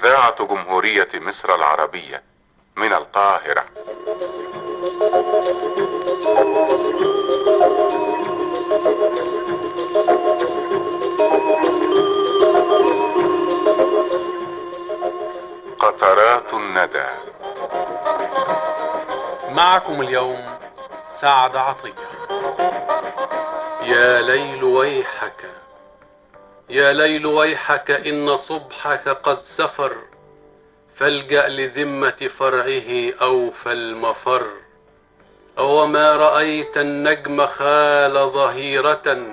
إذاعة جمهورية مصر العربية من القاهرة. قطرات الندى. معكم اليوم سعد عطية. يا ليل ويحك، يا ليل ويحك، إن صبحك قد سفر، فالجأ لذمة فرعه أوفى المفر. أوما رأيت النجم خال ظهيرة،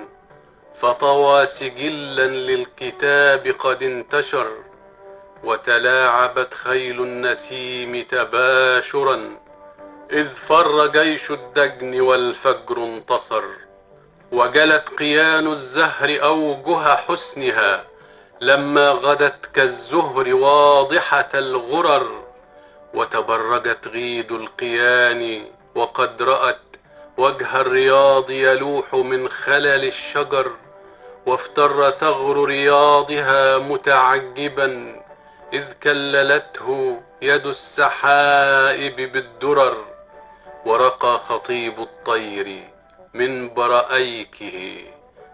فطوى سجلا للكتاب قد انتشر، وتلاعبت خيل النسيم تباشرا، إذ فر جيش الدجن والفجر انتصر. وجلت قيان الزهر أوجه حسنها، لما غدت كالزهر واضحة الغرر. وتبرجت غيد القيان وقد رأت وجه الرياض يلوح من خلل الشجر، وافتر ثغر رياضها متعجبا، إذ كللته يد السحائب بالدرر. ورقى خطيب الطير من برأيكه،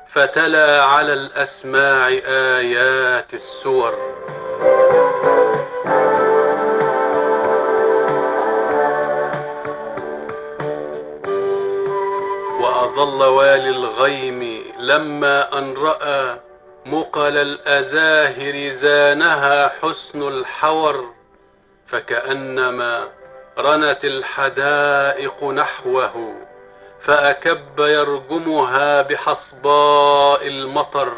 فتلا على الأسماع آيات السور. وأظل والي الغيم لما أن رأى مقل الأزاهر زانها حسن الحور، فكأنما رنت الحدائق نحوه، فأكب يرجمها بحصباء المطر.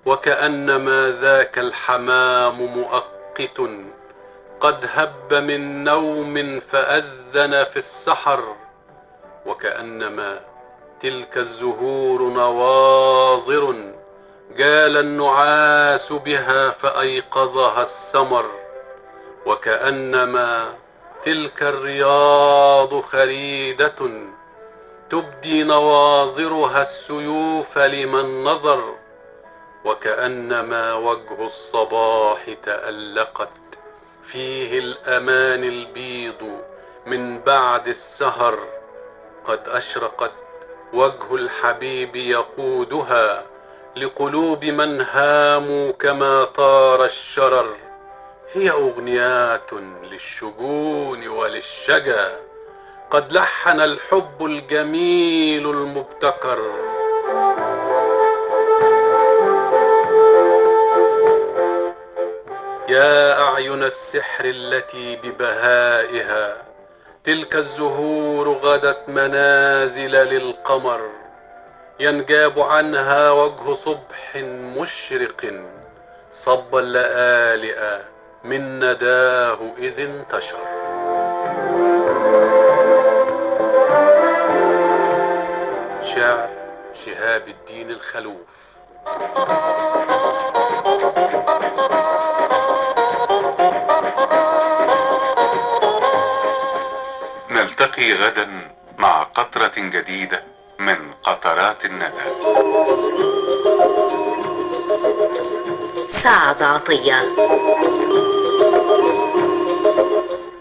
وكأنما ذاك الحمام مؤقت قد هب من نوم فأذن في السحر، وكأنما تلك الزهور نواظر جال النعاس بها فأيقظها السمر. وكأنما تلك الرياض خريدة تبدي نواظرها السيوف لمن نظر. وكأنما وجه الصباح تألقت فيه الأمان البيض من بعد السهر، قد أشرقت وجه الحبيب يقودها لقلوب من هاموا كما طار الشرر. هي أغنيات للشجون وللشجا، قد لحن الحب الجميل المبتكر. يا أعين السحر التي ببهائها تلك الزهور غدت منازل للقمر، ينجاب عنها وجه صبح مشرق صب اللآلئ من نداه إذ انتشر. شعر شهاب الدين الخلوف. نلتقي غدا مع قطرة جديدة من قطرات الندى. سعد عطية.